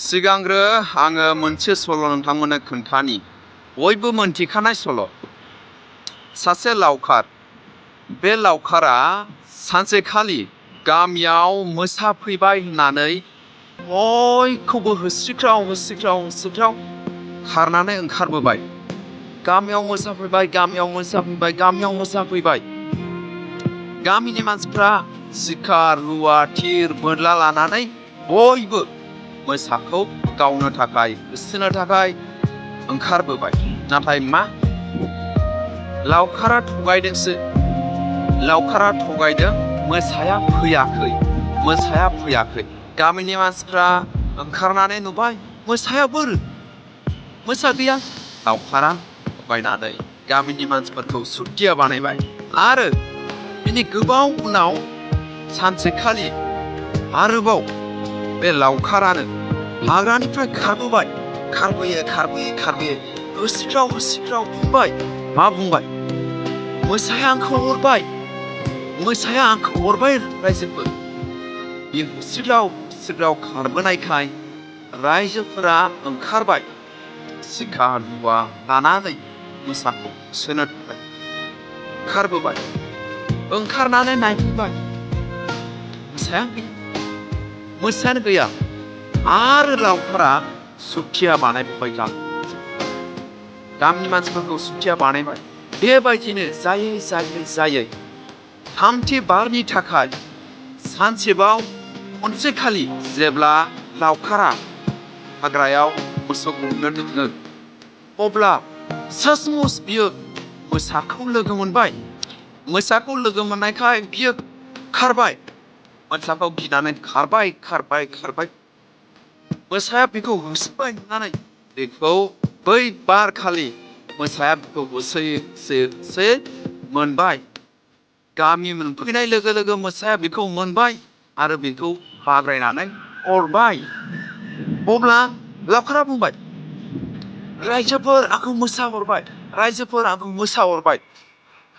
सिगांग्रो आङो मोनसे सल' नोंथांमोननो खोन्थानि बयबो मोनथिखानाय सल'। सासे लावखार, बे लावखारा सानसेखालि गामियाव मोसा फैबाय होननानै बयखौबो होस्रिख्राव खारनानै ओंखारबोबाय। गामियाव मोसा फैबाय, गामियाव मोसा फैबाय। गामिनि मानसिफ्रा सिखार, रुवा, थिर, बोरला लानानै बयबो मोसाखौ गावनो थाखाय, होसोनो थाखाय ओंखारबोबाय। नाथाय मा? लावखारा थगायदों, मोसाया फैयाखै। गामिनि मानसिफ्रा ओंखारनानै नुबाय मोसाया बोरो? मोसा गैया। लावखारा थगायनानै गामिनि मानसिफोरखौ सुथिया बानायबाय। आरो बिनि गोबाव उनाव सानसेखालि आरोबाव बे लावखारानो हाग्रानिफ्राय खारबोयो होस्रिख्राव बुंबाय। मा बुंबाय? मोसाया आंखौ अरबाय रायजोफोर। बे होस्रिख्राव खारबोनायखाय रायजोफोरा ओंखारबाय सिखा रुवा लानानै मोसाखौ होसोनो थाखाय ओंखारबोबाय। ओंखारनानै नायफैबाय मोसायानो गैया। आरो लावखारा सुथिया बानायबाय। गामिनि मानसिफोरखौ सुथिया बानायबाय। बेबायदिनो जायै थामथि बारनि थाखाय सानसेबाव खनसेखालि जेब्ला लावखारा हाग्रायाव मोसौ गुमनो थाङो, अब्ला सचमुच बियो मोसाखौ लोगो मोनबाय। मोसाखौ लोगो मोननायखाय बियो खारबाय। मोसाखौ गिनानै खारबाय। मोसाया बिखौ होसोबाय नुनानै बेखौ बै बारखालि मोसाया बिखौ होसोयै मोनबाय। गामि मोनफैनाय लोगो लोगो मोसाया बिखौ मोनबाय आरो बिखौ बाग्रायनानै अरबाय। अब्ला लावखारा बुंबाय, रायजोफोर आंखौ मोसा अरबाय।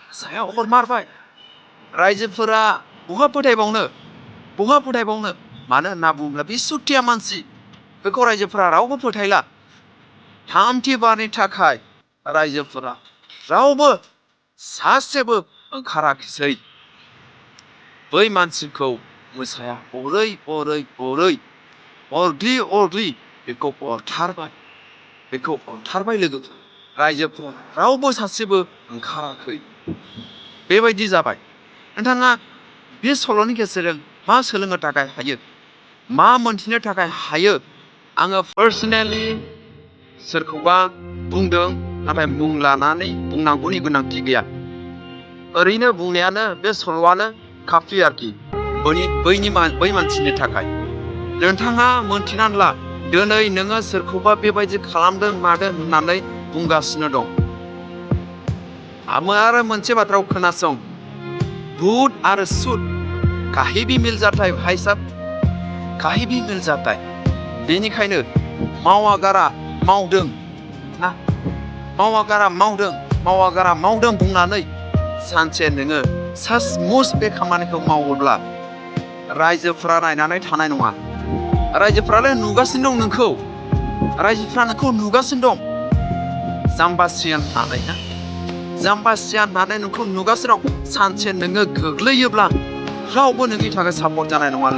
मोसाया अरमारबाय। रायजोफोरा बहा फोथायबावनो? मानो होनना बुङोब्ला बे सुथिया मानसि। बेखौ रायजोफोरा रावबो फोथायला। थामथि बारनि थाखाय रायजोफोरा रावबो सासेबो ओंखाराखिसै। बै मानसिखौ मोसाया अरै अरग्लि बेखौ अरथारबाय लोगोफोर। रायजोफोरा रावबो सासेबो ओंखाराखै। बेबायदि जाबाय। नोंथाङा बे सल'नि गेजेरजों मा सोलोंनो थाखाय हायो? मा मोनथिनो थाखाय हायो? आङो पार्सनेलि सोरखौबा बुंदों, नाथाय मुं लानानै बुंनांगौनि गोनांथि गैया। ओरैनो बुंनायानो बे सल'आनो काफि आरोखि बै मानसिनि थाखाय। नोंथाङा मोनथिनानै ला, दिनै नोङो सोरखौबा बेबायदि खालामदों मादों होननानै बुंगासिनो दं। आरो मोनसे बाथ्राखौ खोनासं, भुत आरो सुद काहीं भी मिल जाता है भाई साहब, काहीं भी मिल जाता है। बेनिखायनो मावागारा मावदों बुंनानै सानसे नोङो सचमुच बे खामानिखौ मावोब्ला रायजोफ्रा नायनानै थानाय नङा। रायजोफ्रालाय नुगासिनो दं नोंखौ। जाम्बासियान होननानै नोंखौ नुगासिनो दं। सानसे नोङो गोग्लैयोब्ला रावबो नोंनि थाखाय सापर्ट जानाय नङा।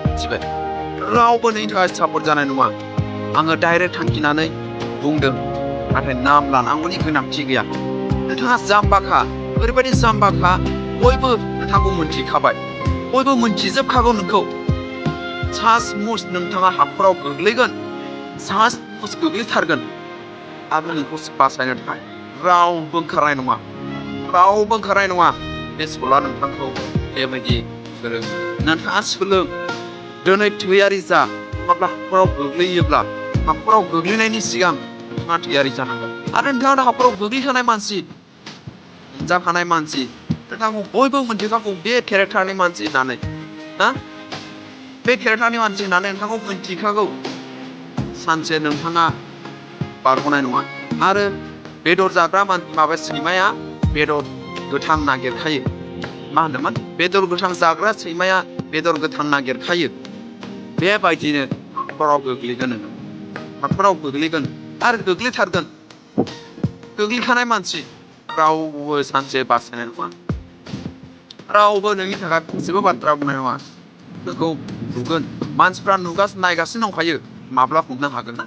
मिथिबाय? रावबो नोंनि थाखाय सापर्ट जानाय नङा। आङो डाइरेक्ट थांखिनानै बुंदों, नाथाय नाम लानांगौनि गोनांथि गैया। नोंथाङा जाम्बाखा, ओरैबायदि जाम्बाखा, बयबो नोंथांखौ मोनथिखाबाय। बयबो मोनथिजोबखागौ नोंखौ। सचमुच नोंथाङा हाखराव गोग्लैथारगोन। आरो नोंखौ बासायनो थाखाय रावबो ओंखारनाय नङा। बे सल'आ नोंथांखौ बेबायदि फोरोङो। नोंथाङा सोलों। दिनै थियारि जा। नङाब्ला हाखराव गोग्लैनायनि सिगां नोंथाङा थियारि जानांगोन। आरो नोंथाङा हाखराव गोग्लैखानाय मानसि, जाखानाय मानसि। नोंथांखौ बयबो मोनथिखागौ बे केरेक्टारनि मानसि होननानै। बे केरेक्टारनि मानसि होननानै नोंथांखौ मोनथिखागौ। सानसे नोंथाङा बारग'नाय नङा। आरो बेदर जाग्रा सैमाया बेदर गोथां नागिरखायो। मा होनदोंमोन? बेदर गोथां जाग्रा सैमाया बेदर गोथां नागिरखायो। बेबायदिनो खैफोदाव गोग्लैगोन नोङो खैफोदाव गोग्लैगोन आरो गोग्लैथारगोन गोग्लैखानाय मानसि रावबो सानसे बासायनाय नङा रावबो नोंनि थाखाय फंसेबो बाथ्रा बुंनाय नङा नोंखौ बुगोन मानसिफ्रा नायगासिनो दंखायो माब्ला हमनो हागोन ना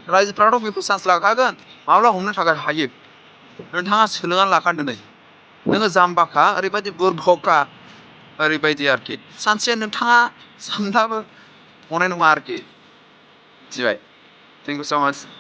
रायजोफ्राथ' बेखौ चान्स लाखागोन माब्ला हमनो थाखाय हायो नोंथाङा सोलोंनानै लाखा दिनै नोङो जाम्बाखा ओरैबायदि बुरबखा ओरैबायदि आरोखि सानसे नोंथाङा सानब्लाबो हनाय नङा आरोखि मिथिबाय थेंक इउ स' माच